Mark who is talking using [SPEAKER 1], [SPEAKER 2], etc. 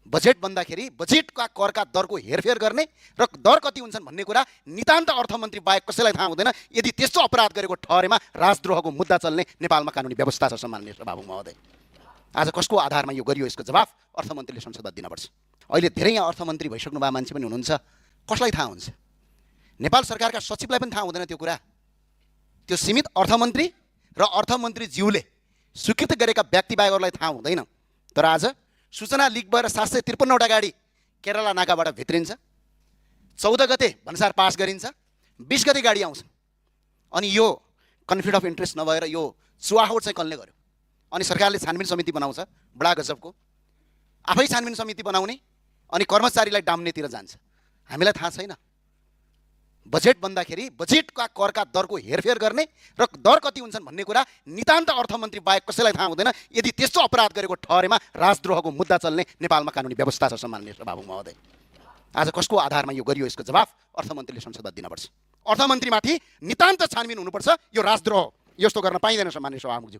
[SPEAKER 1] Budget बन्दाखेरि बजेटका करका दरको हेरफेर गर्ने र दर कति हुन्छन् भन्ने कुरा नितान्त अर्थमन्त्री बाहेक कसैलाई थाहा हुँदैन। यदि त्यस्तो अपराध गरेको ठहरेमा राजद्रोहको मुद्दा चल्ने नेपालमा कानुनी व्यवस्था छ। सम्माननीय सभामुख महोदय, आज कसको आधारमा यो गरियो यसको जवाफ अर्थमन्त्रीले संसदमा दिनुपर्छ। अहिले धेरै यहाँ अर्थमन्त्री भइसक्नु भएको मान्छे पनि हुनुहुन्छ, कसलाई थाहा हुन्छ? नेपाल सरकारका सचिवलाई पनि थाहा हुँदैन त्यो कुरा। त्यो सीमित अर्थमन्त्री र अर्थमन्त्रीज्यूले स्वीकृत गरेका व्यक्ति बाहेक अरूलाई थाहा हुँदैन। तर आज सूचना लिक भएर 753वटा गाडी केरला नाकाबाट भित्रिन्छ, 14 गते भन्सार पास गरिन्छ, 20 गते गाडी आउँछ। अनि यो कन्फ्लिक्ट अफ इन्ट्रेस्ट नभएर यो चुवाहोट चाहिँ कसले गर्यो? अनि सरकारले छानबिन समिति बनाउँछ, बडा गजबको। आफै छानबिन समिति बनाउने अनि कर्मचारीलाई डाम्नेतिर जान्छ। हामीलाई थाहा छैन। बजेट बन्दाखेरि बजेटका करका दरको हेरफेर गर्ने र दर कति हुन्छन् भन्ने कुरा नितान्त अर्थमन्त्री बाहेक कसैलाई थाहा हुँदैन। यदि त्यस्तो अपराध गरेको ठहरेमा राजद्रोहको मुद्दा चल्ने नेपालमा कानुनी व्यवस्था छ। सम्माननीय सभामुख महोदय, आज कसको आधारमा यो गरियो यसको जवाफ अर्थमन्त्रीले संसदमा दिनुपर्छ। अर्थमन्त्रीमाथि नितान्त छानबिन हुनुपर्छ। यो राजद्रोह यस्तो गर्न पाइँदैन। सम्माननीय सभामुखज्यू,